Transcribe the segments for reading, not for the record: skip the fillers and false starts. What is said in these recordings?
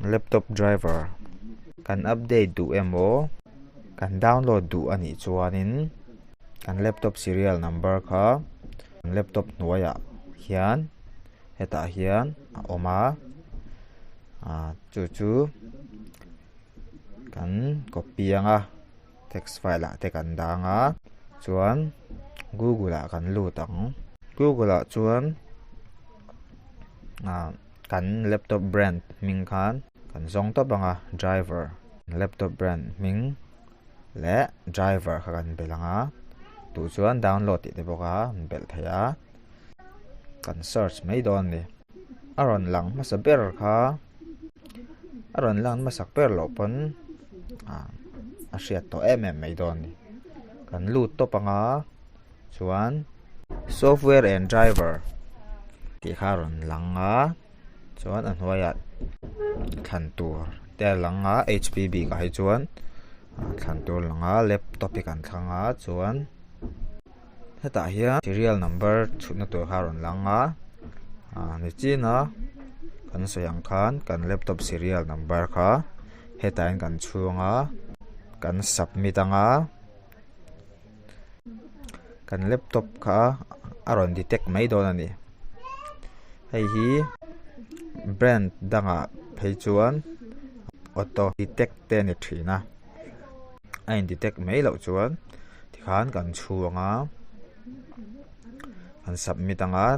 Laptop driver kan update duh emaw kan download duh a nih chuanin kan laptop serial number kha kan laptop hnuaiah hian hetah hian a awm a ah chu chu kan copy anga text file ah te kan dang a chuan google ah kan lut ang google ah chuan ah kan laptop brand hming khan kan zawng tawp ang a driver laptop brand hming leh driver kha kan belh ang a duh chuan download tih te bawk a an belh thei a kan search mai dawn a ni a rawn lang hmasa ber kha. A rawn lan hmasak ber loh pawn ah a hriat tawh em em mai dawn a ni. Kan lut tawp ang a chuan software and driver tih kha a rawn lang a chuan a hnuaiah thlan tur te a lang a h p bik ah hi chuan thlan tur a lang a laptop hi kan thlang a chuan hetah hian serial number chhutna tur kha a rawn lang a ah nichin a kan sawi ang khan kan laptop serial number kha hetah hian kan chhung a kan submit ang a kan laptop kha a rawn detect mai dawn a ni hei hi brand dangah phei chuan auto detect te a ni thin a. a in detect mai loh chuan tikhan kan chhuang a kan submit ang a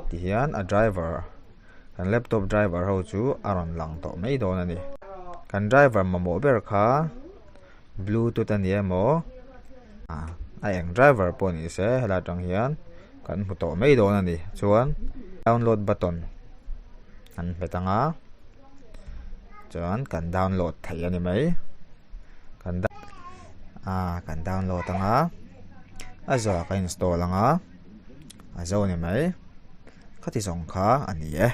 tihian a driver kan laptop driver ho chu a rawn lang tawh mai dawn a ni kan driver mamawh ber kha bluetooth a ni emaw ah a eng driver pawh ni se helai atang hian kan hmu tawh mai dawn a ni chuan download button an hmet ang a. Chuan kan download thei a ni mai kan ah kan download ang a a zawhah ka install ang a a zo a ni mai khati zawng kha a ni e.